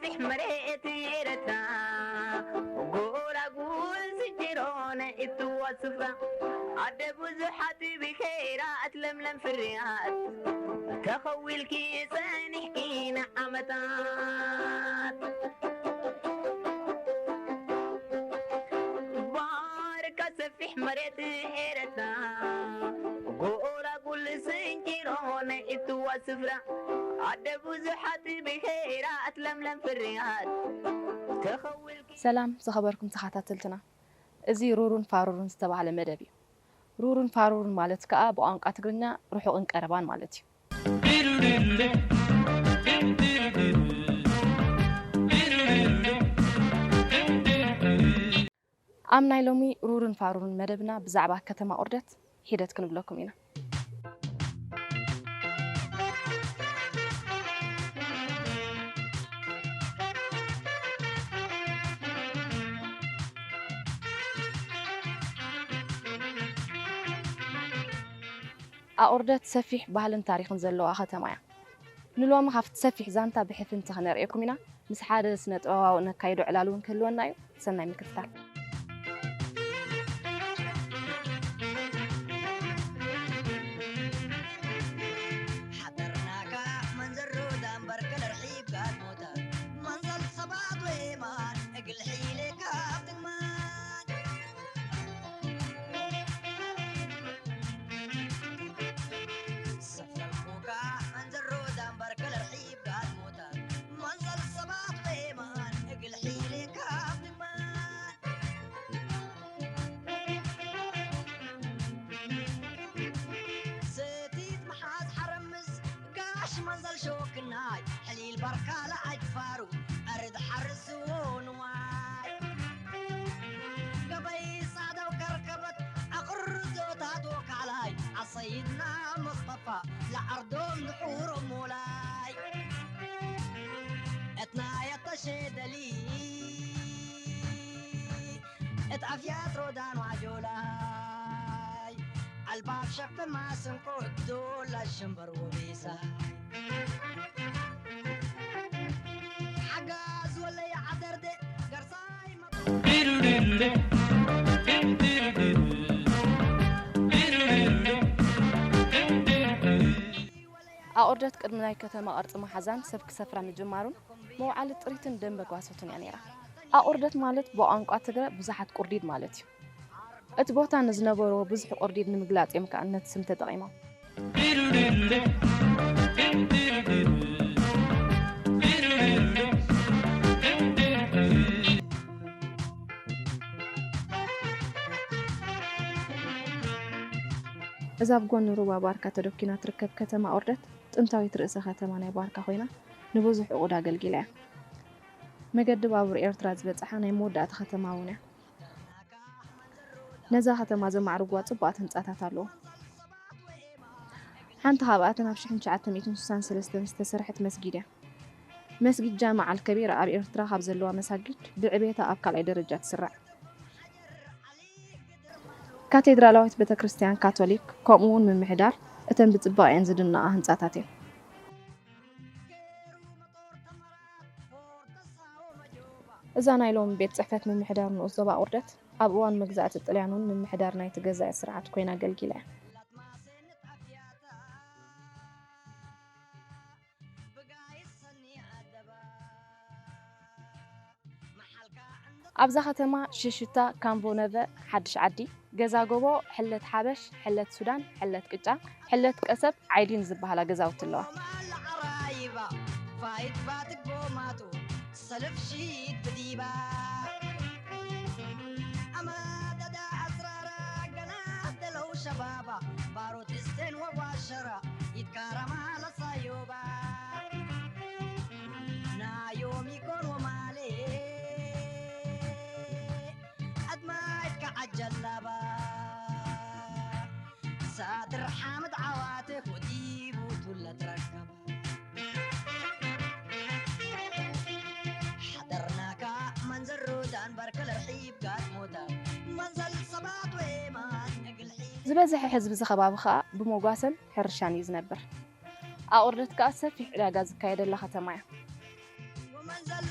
መሬት ኤረትራ፣ ጎላጉል ዝንጀሮ ነእትዋ ስፍራ፣ ኣደ ብዙሓት ብሄራት ለምለም ፍርያት፣ ተኸዊልኪ ጸኒሕኪ ንዓመታት። ባርካ ሰፊሕ መሬት ኤረትራ፣ ጎላጉል ዝንጀሮ ነእትዋ ስፍራ፣ ኣደ ብዙሓት ብሄራት ለምለም ፍርያት፣ ተኸዊልኪ ሰላም ዝኸበርኩም ተኸታተልትና፣ እዚ ሩሩን ፋሩሩን ዝተባህለ መደብ እዩ። ሩሩን ፋሩሩን ማለት ከኣ ብቋንቋ ትግርኛ ርሑቕን ቀረባን ማለት እዩ። ኣብ ናይ ሎሚ ሩሩን ፋሩሩን መደብና ብዛዕባ ከተማ ኦርደት ሒደት ክንብለኩም ኢና። ኣቑርደት ሰፊሕ ባህልን ታሪኽን ዘለዋ ከተማ እያ። ንሎሚ ካብቲ ሰፊሕ ዛንታ ብሕፍንቲ ከነርእየኩም ኢና። ምስ ሓደ ስነ ጥበባዊ ነካይዶ ዕላል እውን ክህልወና እዩ። ሰናይ ምክትታል። ሓደርናካ መንዘሮ ዳምበር ከለርሒብ ጋድሞታ መንዘል ሰባት ወየማን እግል ሒሌካ ኣብትግማን ሰፈልኩካ መንዘሮ ዳምበር ከለርሒብ ጋድሞታ መንዘል ሰባት ወየማን እግል ሒሌካ ኣብትግማን ሰቲት መሓዝ ሓረምዝ ጋሽ መንዘል ሾክናይ ሕሊል ባርካላ ኣጅፋሩ ኣርድ ሓርስዎ ንዋይ ገበይ ሳደው ከርከበት ኣቕርዞታት ወካላይ ኣሰይድና መስጠፋ ለዓርዶም ድሑሮም ሞላይ እትናየተሸደሊ እት ኣፍያት ሮዳን ዋጆላይ ኣልባብ ሸፍተ ማስንቆ ዶላ ሽምበር ወቤሳ ሓጋዝ ወለይ ዓደርደ ገርሳይ ኣቑርደት ቅድሚ ናይ ከተማ ቅርጺ መሓዛን ሰብ ክሰፍራ ምጅማሩን መውዓሊ ጥሪትን ደንበ ጓሶትን እያ ነይራ። ኣቑርደት ማለት ብቋንቋ ትግረ ብዙሓት ቁርዲድ ማለት እዩ። እቲ ቦታ ንዝነበርዎ ብዙሕ ቁርዲድ ንምግላጽ እዮም ከኣ ነቲ ስም ተጠቒሞም። እዛ ኣብ ጎኒ ሩባ ባርካ ተደኪና ትርከብ ከተማ ኦርደት ጥንታዊት ርእሰ ከተማ ናይ ባርካ ኮይና ንብዙሕ ዕቑድ ኣገልጊላ እያ። መገዲ ባቡር ኤርትራ ዝበጽሓ ናይ መወዳእታ ከተማ እውን እያ። ነዛ ከተማ ዘማዕርጓ ጽቡቓት ህንጻታት ኣለዉ። ሓንቲ ካብኣተን ኣብ ሽሕን ትሽዓተ ሚእትን ስሳን ሰለስተን ዝተሰርሐት መስጊድ እያ። መስጊድ ጃምዕ ኣልከቢር ኣብ ኤርትራ ካብ ዘለዋ መሳጊድ ብዕቤታ ኣብ ካልኣይ ደረጃ ትስራዕ። ካቴድራላዊት ቤተ ክርስቲያን ካቶሊክ ከምኡ እውን ምምሕዳር እተን ብጽባቐኤን ዝድነቓ ህንጻታት እየን። እዛ ናይ ሎሚ ቤት ጽሕፈት ምምሕዳር ንኡስ ዞባ ቁርደት ኣብ እዋን መግዛእቲ ጥልያን እውን ምምሕዳር ናይቲ ገዛኢ ስርዓት ኮይና ኣገልጊላ እያ። ኣብዛ ከተማ ሽሽታ፣ ካምቦ ነቨ፣ ሓድሽ ዓዲ፣ ገዛ ጎቦ፣ ሕለት ሓበሽ፣ ሕለት ሱዳን፣ ሕለት ቅጫ፣ ሕለት ቀሰብ፣ ዓይዲን ዝበሃላ ገዛውቲ ኣለዋ። ሰልፍ ሺት ብዲባ ኣማደዳ ኣስራራ ገና ደለው ሸባባ ባሮት ስተን ወዋሸራ ይትካረማ ለሳዮባ ናዮም ይኮን ወማሌ ኣድማይት ከዓጀላባ ሳድር ሓምድ ዓዋተ ኮዲቡ ቱለ ትረከብ ሓደርናካ መንዘሮ ዳንበር ከለርሒብ ጋድሞታ መንዘል ሰባት ወየማን እግልሒ ዝበዝሐ ህዝቢ እዚ ከባቢ ከኣ ብመጓሰን ሕርሻን እዩ ዝነብር። ኣቑርደት ከኣ ሰፊሕ ዕዳጋ ዝካየደላ ከተማ እያ። ወመንዘል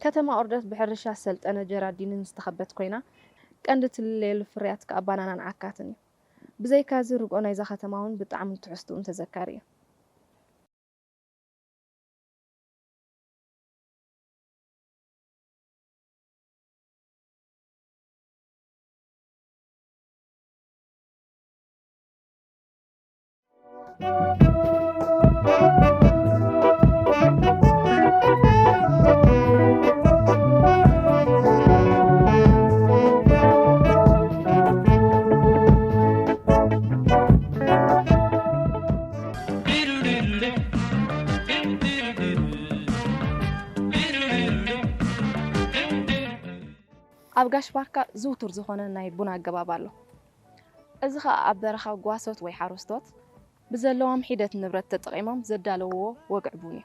ከተማ ኦርደት ብሕርሻ ዝሰልጠነ ጀራዲንን ዝተኸበት ኮይና፣ ቀንዲ ትልለየሉ ፍርያት ከኣ ባናናን ዓካትን እዩ። ብዘይካዚ ርግኦ ናይዛ ከተማ እውን ብጣዕሚ ትሕዝትኡን ተዘካሪ እዩ። ኣብ ጋሽ ባርካ ዝውቱር ዝኾነ ናይ ቡን ኣገባብ ኣሎ። እዚ ኸኣ ኣብ በረኻ ጓሶት ወይ ሓረስቶት ብዘለዎም ሒደት ንብረት ተጠቒሞም ዘዳለውዎ ወግዒ ቡን እዩ።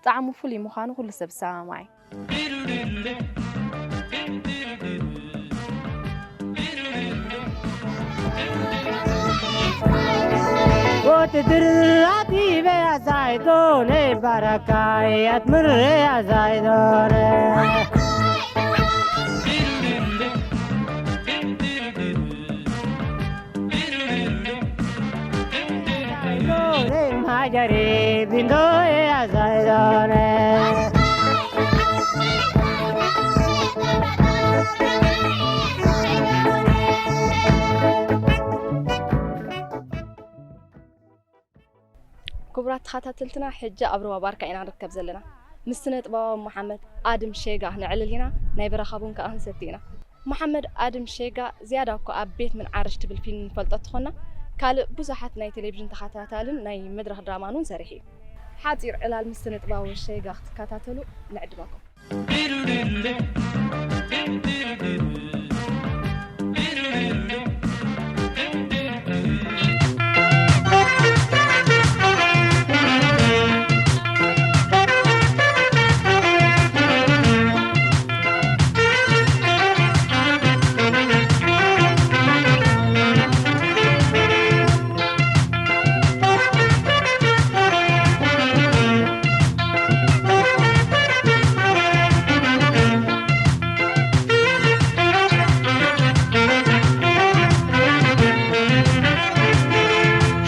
ጣዕሙ ፍሉይ ምዃኑ ኩሉ ሰብ ዝሰማማዕ እዩ። Kote dirati be azai done barakai atmure azai done. Done majare bindoe azai done. ክቡራት ተኸታተልትና፣ ሕጂ ኣብ ሩባ ባርካ ኢና ንርከብ ዘለና። ምስ ስነ ጥበባዊ መሓመድ ኣድም ሼጋ ነዕልል ኢና፣ ናይ በረኻ ቡን ከኣ ክንሰቲ ኢና። መሓመድ ኣድም ሼጋ ዝያዳ እኳ ኣብ ቤት ምን ዓርሽ ትብል ፊልም ንፈልጦ እንተኾና፣ ካልእ ብዙሓት ናይ ቴሌቪዥን ተኸታታልን ናይ መድረኽ ድራማን እውን ሰሪሑ እዩ። ሓጺር ዕላል ምስ ስነ ጥበባዊ ሼጋ ክትከታተሉ ንዕድመኩም።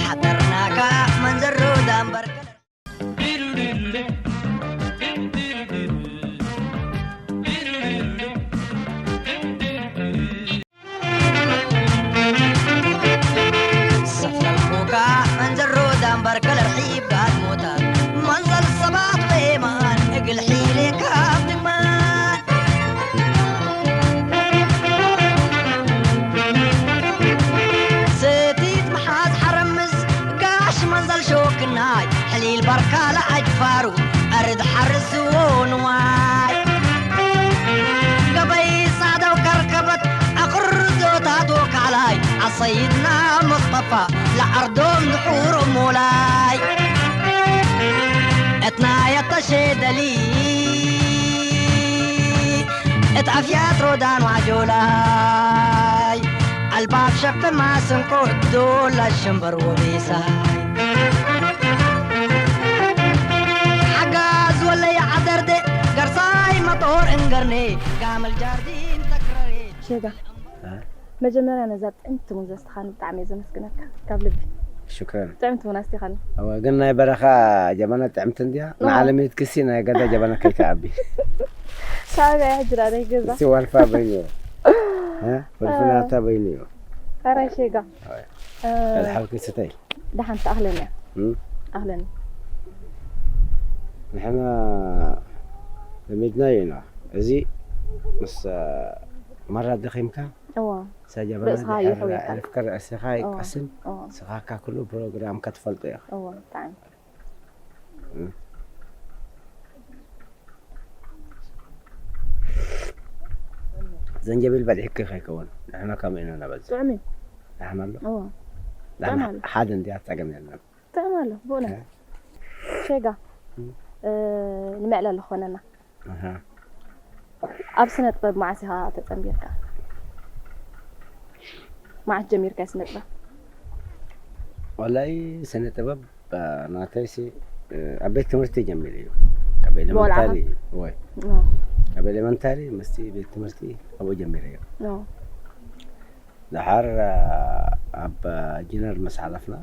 ሓጠርናካ መንዘሮ ዳምበር ሰፈርኩካ መንዘሮ ዳምበር ከለርሒብ ጋድሞታት መንዘል ሰባት በየማን እግል ሒሌ ካብ ድማን ሰቲት መሓዝ ሓረምዝ ጋሽ መንዘል ሾክናይ ሕሊል ባርካላ ኣጅፋሩ ኣርድ ሓርስዎ ንዋይ ገበይ ጻዕዳው ከርከበት ኣኽርዶታት ወካላይ ኣሰይድና ሙስጠፋ ለኣርዶም ንሑሮም ሞላይ እትናይ ኣተሸደሊ እት ኣፍያት ሮዳን ዋጆላይ ኣልባብ ሸፈ ማስንቆ ዶላ ሸንበር ወቤሳይ ሓጋዝ ወለይ ዓደርደ ገርሳይ መጦር እንገርኔ ጋመል ጃርዲን ተክረሬ ሸጋ እ? መጀመርያ ነዛ ጥዕምቲ ሙዘ ስትኻኒ ብጣዕሚ እየ ዘመስግነካ ካብ ልቢ። ሽክረን። ጥዕምቲ ሙና ስቲኻኒ። እወ፣ ግን ናይ በረኻ ጀበና ጥዕምቲ እንድያ? እወ። ንዓለመይት ክሲ ናይ ገዛ ጀበና ከይትኣቢ። ሳቢያ ሕጂ ዳ ናይ ገዛ። እሲ ዋልፋ በይኑ እዩ። እ? ፍልፍላታ በይኑ እዩ። ኣራይ ሸጋ። እወ። እ፣ ካልእ ሓውኪ ስተይ። ደሓን ተኣኽለኒ እያ። እም? ኣኽለኒ። ንሕና ለሚድናዮ ኢና። እዚ ምስ፣ እ፣ ማራ ደኺምካ እዋ። እዛ ጀበና ርእስኻ ድሕር ይሕውየካ። ዕርፍካ ርእስኻ እዋ። ይቀስን፣ እዋ። ስኻካ ኩሉ ፕሮግራምካ ትፈልጦ ኢኻ። እዋ፣ ብጣዕሚ። እም። ዘንጀቢል በሊሕኪ ከይከውን፣ ንሕና ከምኡ ኢና ነበዝሕ። ጥዑም እዩ። ደሓን ኣሎ? እዋ። ደሓን ጥዑም ኣሎ። ሓደ እንድያ ጸገም የለን። ጥዕም ኣሎ፣ ብእውነት። እ? ሸጋ፣ እም። እ፣ ንመዕለሊ ክኾነና። ኣሃ። ኣብ ስነ ጥበብ መዓስ ኢኻ ተጸንቢርካ? መዓስ ጀሚርካ ስነ ጥበብ? ወላይ ስነ ጥበብ ናተይሲ ኣብ ቤት ትምህርቲ ጀሚሩ እዩ። ካብ ኤሌመንታሪ ወይ ካብ ኤሌመንታሪ ምስቲ ቤት ትምህርቲ ኣብኡ ጀሚሩ እዩ። ደሓር ኣብ ጂነር ምስ ሓለፍና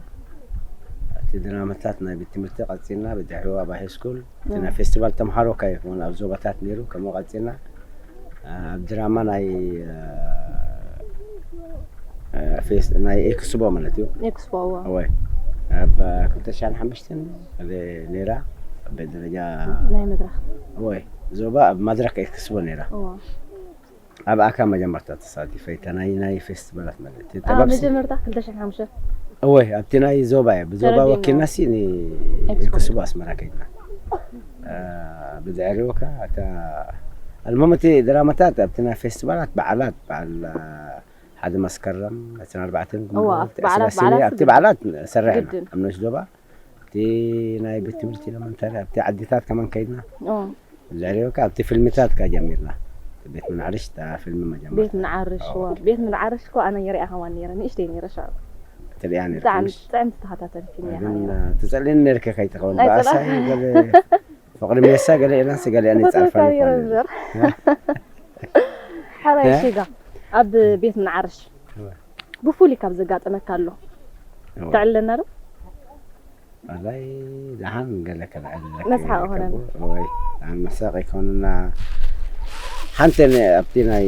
እቲ ድራማታት ናይ ቤት ትምህርቲ ቀፂልና ብድሕሪኡ ኣብ ሃይስኩል እቲ ናይ ፌስቲቫል ተምሃሮ ካይኮን ኣብ ዞባታት ነይሩ ከምኡ ቀፂልና ኣብ ድራማ ናይ ናይ ኤክስቦ ማለት እዩ። ኤክስፖ እዋ ወይ ኣብ ክልተ ሽሕን ሓሙሽተን ነይራ። ኣብ ደረጃ ናይ መድረክ ወይ ዞባ ኣብ መድረክ ኤክስቦ ነይራ። እዋ ኣብኣ ካብ መጀመርታ ተሳቲፈ እታ ናይ ናይ ፌስቲቫላት ማለት እዩ። ኣብ ጥበብ ሲ- መጀመርታ ክልተ ሽሕን ሓሙሽተን እወ ኣብቲ ናይ ዞባ እየ ብዞባ ተረዲእና። ወኪልና ሲ ን- ኤክስፖ። ኤክስቦ ኣስመራ ከይድና እ፣ ብድሕሪኡ ከ እታ ኣልሙም እቲ ድራማታት ኣብቲ ናይ ፌስቲቫላት በዓላት በዓል እ፣ ሓደ መስከረም ዕስራን ኣርባዕተን እወ፣ ግንቦት ኣብቲ በዓላት ዕስራ ሰነ በዓላት ኣብቲ በዓላት ሰርሕና ግድን። ኣብ ነሽ ዞባ እቲ ናይ ቤት ትምህርቲ ኤለመንታሪ ኣብቲ ዓዲታት ከመን ከይድና ኦ ድሕሪኡ ከ ኣብቲ ፊልምታት ከ ጀሚርና ቤት ምናዕርሽ እታ ፊልሚ መጀመርታ ቤት ምንዓርሽ እዋ ቤት ምንዓርሽ እኮ ኣነ የሪኣ ከማን ነይረ ንእሽተይ ነይረ ሻዕ ትሪኣ ነይርካ ብጣዕሚ ምሽ ጥዕምቲ ተኸታተልቲ እያ ግን ነይረ ትጸልኒ ነርኪ ከይትኸውን ናይ ብኣሳይ ጸላኢ። ገለ ፍቕሪ ሜሳ ገለ ኤላንስ ገለ ኣነ ተፈትወካ ይጻርፋ ነይረ እምበር ሓራይ እ? ሽጋ ኣብ ቤት ምንዓርሽ እዋ። ብፍሉይ ካብ ዘጋጠመካ ኣሎ እዋ። ተዕልለና ዶ ኣላይ ደሓን ገለ ከልዕል መስሓቕ ይኾነና። ወይ ደሓን መሳቕ ይኮንና ሓንቲ ነ- ኣብቲ ናይ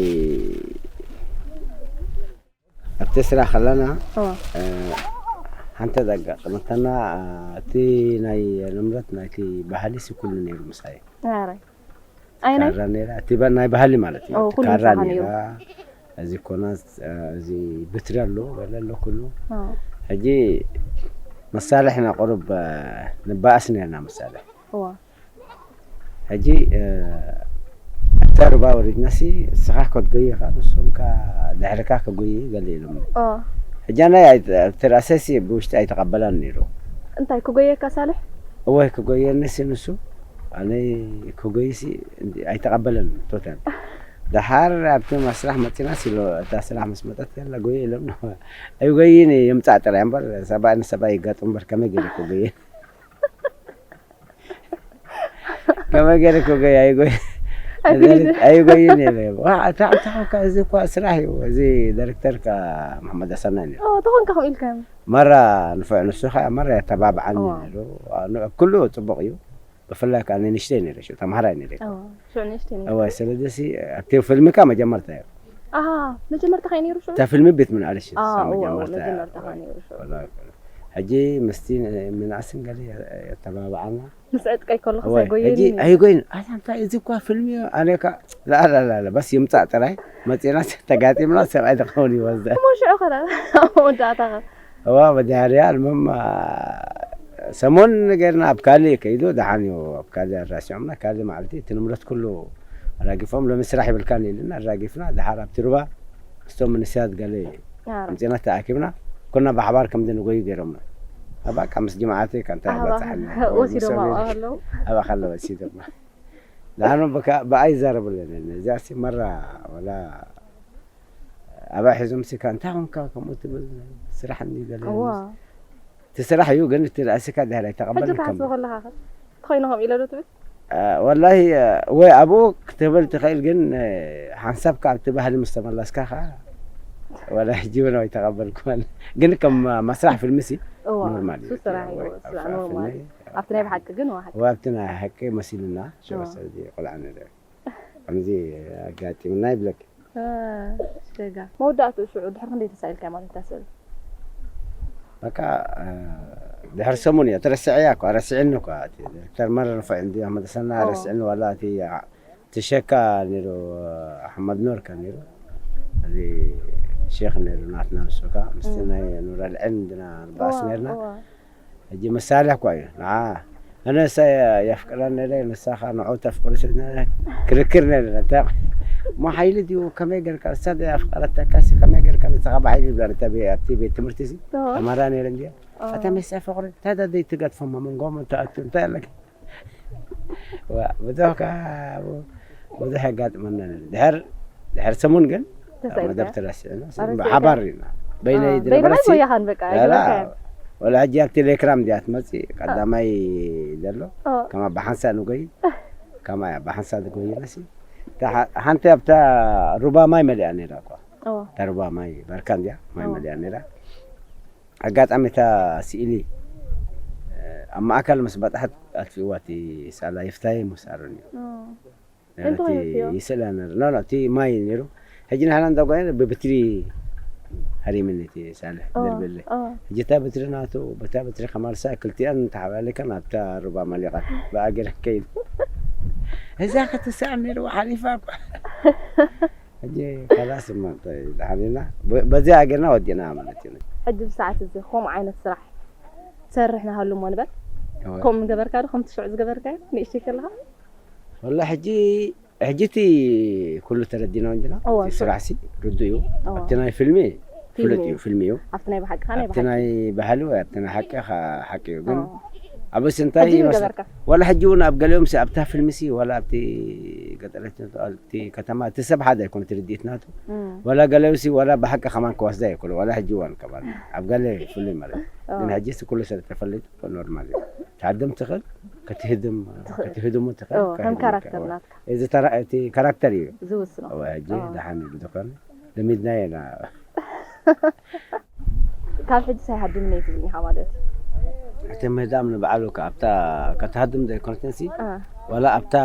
ኣብቲ ስራሕ ከለና እዋ እ፣ ሓንቲ ዘጋጠመተና እ፣ እቲ ናይ ንብረት ናይቲ ባህሊ ሲ ኩሉ ነይሩ ምሳይ ኣራይ ኣይናይ ካራ ነይራ እቲ በ- ናይ ባህሊ ማለት እዩ ኦ፣ እቲ ኩሉ ካራ ምሳኻ ነይራ ነይሩ። እዚ ኮና እዚ ብትሪ ኣሎ ገለ ኣሎ ኩሉ ኦ ሕጂ መሳርሕና ቁሩብ እ፣ ንበኣስ ነርና መሳርሕ እዋ ሕጂ እ፣ ኣብታ ሩባ ወሪድናሲ እስኻ ክትጎይ ኢኻ ንሶም ከ ድሕርካ ክጎይ ገለ ኢሎም ኦ ሕጂ ኣናይ ኣይ- ኣብቲ ራእሰሲ ብውሽጢ ኣይተቐበላን ነይሩ እንታይ ክጎየካ ሳልሕ እወ ክጎየኒ ሲ ንሱ ኣነ ክጎይሲ ኣይተቐበለን ቶታል ደሓር ኣብቲ መስራሕ መፂና ሲሎ እታ ስራሕ ምስ መጠት ያላ ጎየ ኢሎም ኣይጎይን የምፃእ ጥራይ እምበር ሰብኣይ ንሰብኣይ ይጋጡ እምበር ከመይ ገይረ ክጎየ ከመይ ገይረ ክጎየ ኣይጎይ ኣይጎይን። ኣይጎይን ኢለ እታ እንታይ ኮንካ እዚ እኳ ስራሕ እዩ እዚ ዳይሬክተርካ መሓመድ ኣሰናይ ነይሩ ኦ ተኾንካ ከምኡ ኢልካ መራ ንፍዕ ንሱ ከዓ መራ የተባብዓኒ እዋ። ነይሩ ኣብ ኩሉ ፅቡቅ እዩ ብፍላይ ከዓ ንንሽተይ ነይረ ሽዑ ተምሃራይ ነይረ እዋ ሽዑ ንእሽተይ ነይሩ እወ ስለዚ ሲ ኣብቲ ፊልሚ ከዓ መጀመርታ እዩ ኣሃ መጀመርታ ከይ ነይሩ ሽዑ እታ ፊልሚ ቤት ምንዓርሽ ኣ እዎ እዎ መጀመርታ መጀመርታ ከ ነይሩ ሽዑ ወላ ሕጂ ምስቲ ምንኣስን ገለ የተባብዓና ምስ ዕጥቀይ ከለኹ እወ ሳይጎየኒ ሕጂ ኣይጎይን ኣታ እንታይ እዚ እኳ ፊልሚ እዩ ኣነ ከ ላላላላ በስ ይምፃእ ጥራይ መፂና ተጋጢምና ሰብኣይ ተኸውን ይወስደ እሞ ሽዑ ከ መወዳእታ ከ እዋ መዳርያ المهم ሰሞን ገርና ኣብ ካልእ ከይዱ ደሓን እዩ ኣብ ካልእ ኣራሲዖምና ካልእ ማለት እቲ ንብረት ኩሉ ኣራጊፎም ሎሚ ስራሕ ይብልካን ኢልና ኣራጊፍና ደሓር ኣብቲ ሩባ ምስቶም መንእሰያት ገለ ኣረ ኣምፂና ተኣኪብና ኩና ብሓባር ከምዚ ንጎዩ ገይሮምና ኣባቃ ምስ ጅማዓተይ ከ እንታይ ኣህባ በፅሓኒ ወሲዶም ኣብኣ ከለዉ ኣብኣ ከለ ወሲዶምና ንዓኑ ብኣይ ይዛረብለን እዚኣሲ መራ ወላ ኣባይ ሒዞም ሲካ እንታይ ኮንካ ከምኡ ትብል ስራሕ እንዲ ገለ እዋ እቲ ስራሕ እዩ ግን እቲ ርእስካ ድሕር ሕጂ ኣይተቐበልን ከም ትሓስቦ ከለኻ ከ ትኾይኑ ከምኡ ኢለ ዶ ትብል ወላሂ ወይ ኣብኡ ክትብል ትኽእል ግን ሓንሳብካ ኣብቲ ባህሊ ምስ ተመለስካ ከዓ ወላ ሕጂ እውን ኣይተቐበልኩን ግን ከም መስራሕ ፊልምሲ እዋ ኖርማል እዩ እሱ ስራሕ እዩ ወይ ስራሕ ኣብ ኖርማል ፊልሚ ኣብቲ ናይ ብሓቂ ግን እዋ ሓቂ ወይ ኣብቲ ናይ ሓቂ መሲልና ሽዑ እዋ ስለዚ ቆልዓ ነደ ከምዚ ኣጋጢምና ይብለክ እ፣ ሸጋ መወዳእትኡ ሽዑ ድሕሪ ክንደይ ተሳኢልካ ማለት እታ ስእሊ በቃ ድሕሪ ሰሙን እያ ትረስዐያ እኳ ረስዕኒ እኳ እቲ ዳይሬክተር መረር ንፋዕ እንዲ ኣመደሰና ኦ። ረስዕኒ ዋላ እቲ ትሸካ ነይሩ ኣሕመድ ኖር ከ ነይሩ እዚ ሼክ ነይሩ ናትና ንሱ ከ ምስቲ ናይ ኑረልዕን እንድና ንባስ ነርና እዋ ሕጂ መሳርሒ እኳ እዩ ንዓ ኣነ እሳ የፍቅራ ነረ ንሳ ከ ንዑ ተፍቅሩ ስለ ክርክር ነረ እንታይ እሞ ሓይሊ ድዩ ከመይ ገርካ እሳ ኣፍቀረተካ ሲ ከመይ ገርካ ንስኻ ብሓይሊ ይብላ ነታ ቤ- ኣብቲ ቤት ትምህርቲ ሲ እዋ ተማራ ነረ እንድያ ኣታ መሳ ፍቅሪ እንታይ ዳ ዘይትገድፎ መንጎም እንተ ኣቱ እንታይ ኣለካ ዋ ብዙሕ ከ ብዙሕ የጋጥመና ነረ ድሕር ድሕር ሰሙን ግን ተሳኢልካ መደብ ተረሲዕና ኣረ ብሓባር ኢና በይነይ በይነይ ዝነበረ ሲ ወያኻን በቃ ላላ ኣይገበርካዮን ወላ ሕጂ ኣብ ቴሌክራም ድያ ትመጽእ ቀዳማይ ዘሎ? ከማ ብሓንሳ ንጎይ፣ ከማ እያ ብሓንሳ ንጎይናሲ። ሓንቲ ኣብታ ሩባ ማይ መሊኣ ነይራ እኳ። እታ ሩባ ማይ በርካን ድያ ማይ መሊኣ ነይራ። ኣጋጣሚ እታ ስእሊ ኣብ ማእከል ምስ በጽሐት ኣጥፊእዋ እቲ ሳላ ይፍታየ ምስ ኣሮን እዩ። ነቲ ይስእላ ነር ኖ ኖ እቲ ማይ ነይሩ። ሕጂ ንሕና እንዳጓየና ብብትሪ ሃሪምኒ እቲ ሳልሕ ደርበለ። ሕጂ እታ ብትሪ ናቱ በታ ብትሪ ከማልሳ ክልቲኣን ተሓባሊካ ናብታ ሩባ መሊቓ ብኣገር ከይድ። እዛ ከተሳዕ ነይሩ ሓሊፋ እኳ። ሕጂ ከላስ እማ እንታይ ሓሊና በዚኣ ኣገርና ወዲእና ማለት እዩ። ሕጂ ብሰዓት እዚ ከምኡ ዓይነት ስራሕ ትሰርሕ ናሃሉ እሞ ንበል። ከምኡ ምገበርካ ዶ ከምቲ ሽዑ ዝገበርካዮ ንእሽተይ ከለኻ? ወላ ሕጂ ሕጂ እቲ ኩሉ ተረዲና እንዲና። እወ፣ እቲ ስራሕሲ ርዱእ እዩ። እወ። ኣብቲ ናይ ፊልሚ ፍሉጥ እዩ፣ ፊልሚ እዩ። ኣብቲ ናይ ብሓቂ ከኣ ናይ ኣብቲ ብሓቂ። ናይ ባህሊ ወይ ኣብቲ ናይ ሓቂ ከኣ ሓቂ እዩ። ግን እወ። ኣብ ስንታይ ሕጂ ይመስል? ምገበርካ? ዋላ ሕጂ እውን ኣብ ገሊኦም ሲ ኣብታ ፊልሚ ሲ ዋላ ኣብቲ ገጠረት እቲ ከተማ እቲ ሰብ ሓደ ኣይኮነ ትርድኢት ናቱ። እም። ዋላ ገሊኦም ሲ ዋላ ብሓቂ ከማን ክወስዳ ኣይኮነ ዋላ ሕጂ እዋን ከማን ኣብ ገለ ፍሉይ ማለት። እወ። ግን ሕጂ ሲ ኩሉ ሰብ ተፈሊጡ ኖርማል እዩ። ትሃድም ትኽእል፣ ክትህድም ትኽእል። ክትህድሙ ትኽእል፣ እወ፣ ከም ከህድሙ ካራክተር ትኽእል። ናትካ። እዚ ተራ-፣ እቲ ካራክተር እዩ። ዝውስኖ። እወ፣ ሕጂ እወ። ደሓን እዩ ብዝኾነ። ለሚድናዮ ኢና። ካብ ሕጂ ሳይሃድምኒ እየ ትብልኒ ኢኻ ማለት እዩ። እቲ ምህዳም ንባዕሉ ከ ኣብታ ከተሃድም ዘይኮነትንሲ፣ እ። ዋላ ኣብታ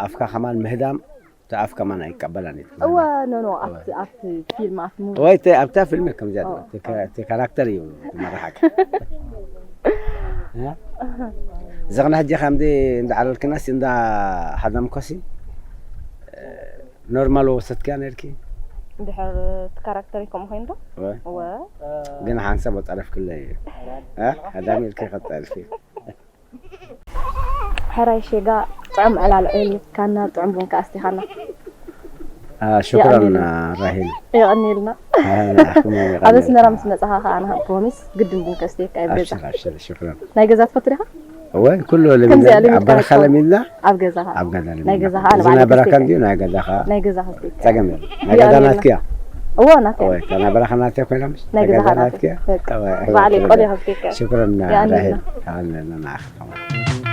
ኣፍካ ከማን ምህዳም፣ እታ ኣፍ ከማን ኣይቀበላን እዩ። እወ፣ ኖ፣ ኖ፣ እወ። ኣብቲ፣ ኣብቲ ፊልም፣ ኣብቲ ሙቪ። ወይ፣ እቲ ኣብታ ፊልም ከምዚኣ እወ። እቲ ከ-፣ እቲ ካራክተር እዩ ዝመርሓካ። እ? ዝቕነ ሕጂ ከምዚ እንዳዓለልክናስ እንዳ ሃደምኮሲ፣ እ፣ ኖርማል ወሰድክያ ነርኪ? እንድሕር እቲ ካራክተር ከምኡ ኮይኑ ዶ? እወ። እወ። ግን ሓንሳብ ወጣረፍክለይ እዩ። እ? ሃዳሚ ኢልኪ ከጣርፊ። ሕራይ ሼጋ ጥዑም ዕላል ዕሊልካና ጥዑም ቡን ከኣ ኣስቲኻና። አ፣ ሽኩራን የቐንየልና። ራሄል። የቐንየልና። አ፣ ንዓኹም እውን ኣብ ኣስመራ የቐንየልና። ምስ መጻኻ ከኣ ኣነ ፕሮሚስ ግድን ቡን ከስትየካ እየ ኣብ ገዛ። ኣብሽር፣ ኣብሽር፣ ሽኩራን። ናይ ገዛ ትፈቱ ዲኻ? እወ፣ ኩሉ ለሚድና፣ ከምዚኣ ኣብ ለሚድካ በረኻ እኮ። ለሚድና፣ ኣብ ገዛኻ። ኣብ ገዛ ለሚድና። ናይ ገዛኻ ኣነ እዚ ባዕለይ ናይ በረኻ ከስትየካ። እንድዩ፣ ናይ ገዛኻ ናይ ገዛኻ ከስትየካ። ጸገም የለን። ናይ ገዛ የቐንየልና። ናትኪ እያ። እወ፣ ናተይ። እወ፣ እታ ናይ በረኻ ናትኪ ኮይና ምሽ? ናይ ናይ ገዛ ገዛኻ ናትኪ እያ። ናተይ። እወ፣ እወ፣ ባዕለይ እወ። ቆልየ ከስትየካ እየ። ሽኩራን፣ የቐንየልና። ራሄል። የቐንየልና ንዓኺ ከማን።